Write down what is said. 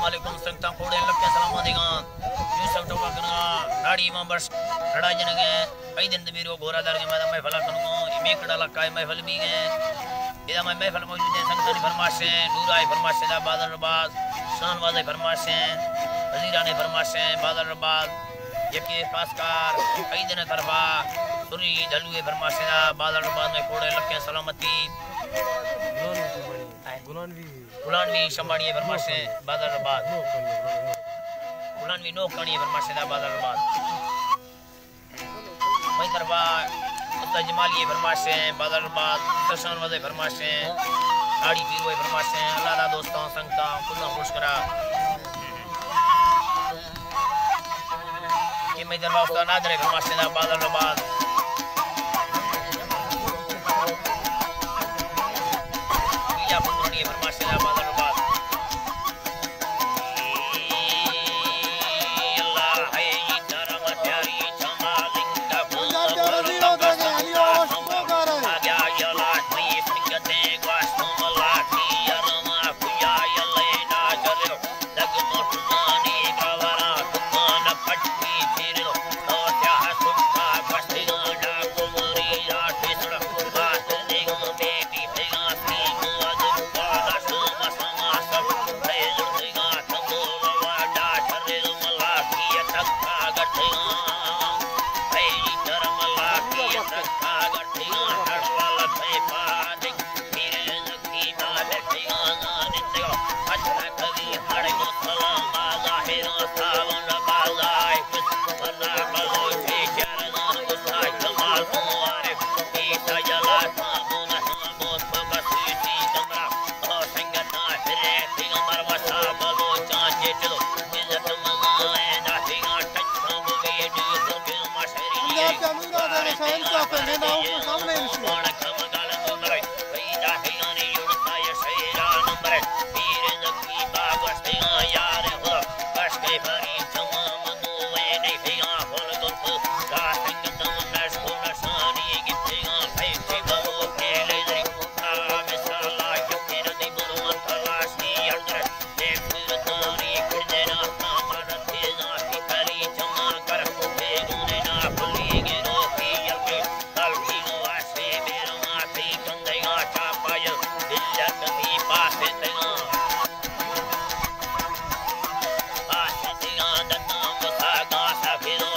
علیکم سنگتاں، کوڑے لکے سلام دیگاں۔ یوسف ٹوکا کنگا، ناڑی امام بخش کھڑا جنگے، عید اند میرو گورا درگے، میں محفل کنگا، اے میکڑا لکا اے محفل بھی گئے۔ ادا میں محفل موجود ہیں، سنگتانی فرمائش ہیں، نورا اے فرمائش ہے، بادل رباز، شان واز اے فرمائش ہیں، وزیران اے فرمائش ہیں، بادل رباز، یکی خاص کار عید نے طرفا سری ڈھلو اے فرمائش ہے، بادل رباز میں کوڑے لکے سلامتی۔ گلان بھی شمبانی اے فرمائش ہیں، بادل رباز۔ گلان بھی نوک کانی اے فرمائش ہے، بادل رباز۔ مئی طرفا استاد جمالی اے فرمائش ہیں، بادل رباض، درشان وزے فرمائش ہیں، آڑی پیرو اے فرمائش ہیں، اللہ دا دوستاں، سنگتاں، کلاں خوش کرا۔ کہ مئی طرفا استاد نادر اے فرمائش ہیں، بادل رباض۔ میرا پترانی اے فرمائش ہیں، بادل